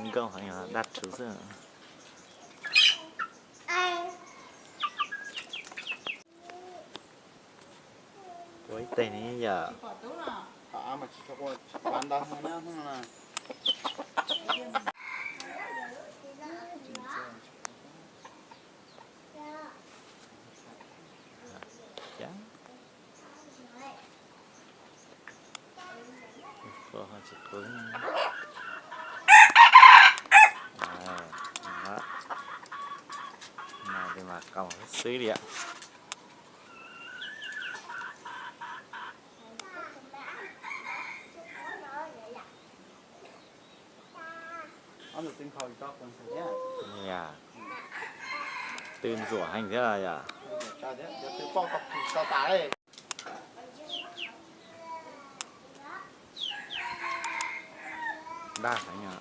Nkauj heev, daj rhuv xwb. Ua ib teg ne yom. Tsis qw. Mas qau xwb li. Tw ntxuam heev thiab yom. Dag heev.